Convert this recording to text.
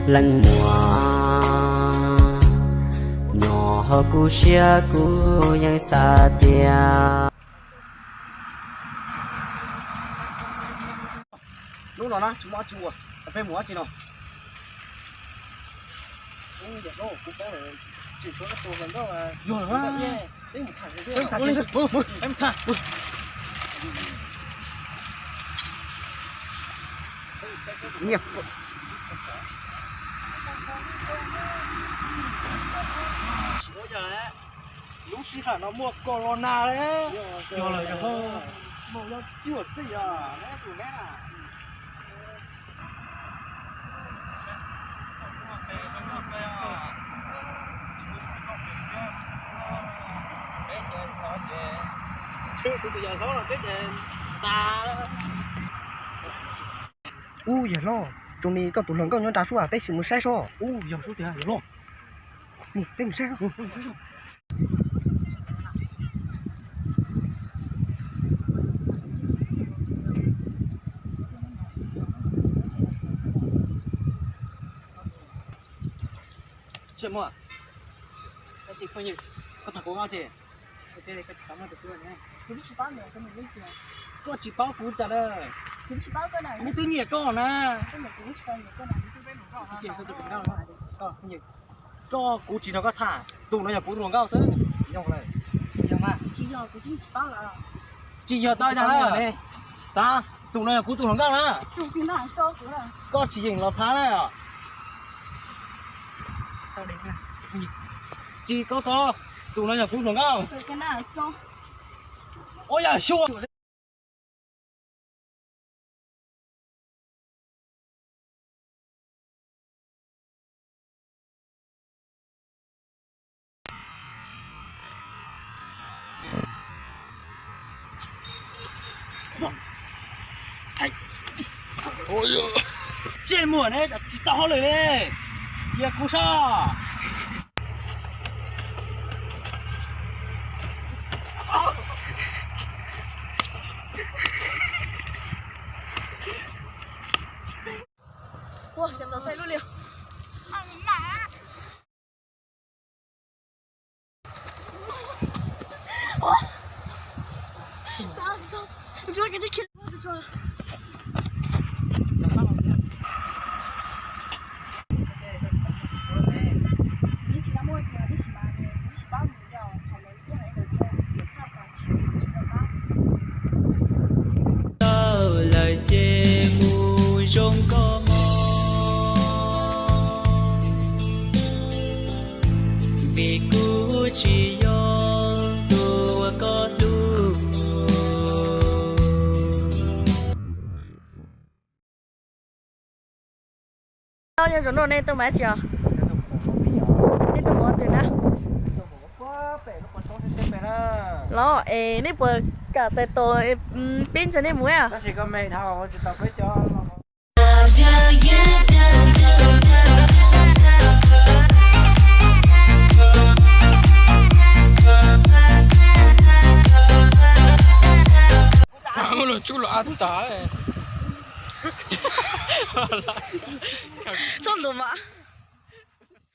Leej muam, nyob hauv kuv siab kuv yeej xav tias. Hnub no na tsis muaj dab tsi ua, peb mus dab tsi no? Kuv paub lawm, tseem tshuav koj tus hluas nkauj. Yog lawm, peb mus tham, peb mus tham, peb mus tham. Lub sij hawm no muaj corona lawm. Yog lawm, yog, muaj yob cuab tij os, neb tus neb na. Ub, yawg hlob, zoo li koj tus hluas nkauj nyob nrad sub, peb sim mus saib seb. Ub, yog sub tiag, yawg hlob. Peb mus saib. Tsis muaj. Koj tham kuv no tsis? Koj tsis paub kuv cas na. Kuv twb nyiam koj na. Koj, kuv tsis nrog koj tham, tus no yog kuv tus hluas nkauj xwb. Tsis yog tau cas na. Tab, tus no yog kuv tus hluas nkauj na. Koj tsis yeem los tham na. Tsis koj ko, tus no yog kuv hluas nkauj. Ua yam xyuas. Ntsej muag ne, tsis tau hauj lwm li, cia kuv soj. Tau lawm ces mus zoo nkauj mog, vim kuv tsis yog tus uas koj hlub. Nyob zoo no nej tuaj mus dab tsi os? Nej tuaj mus ua twg na? Los es nej puas kam txais tos peb nrog nej mus? Muab los tsuj los ab tug tas. Txhob ntuas mas.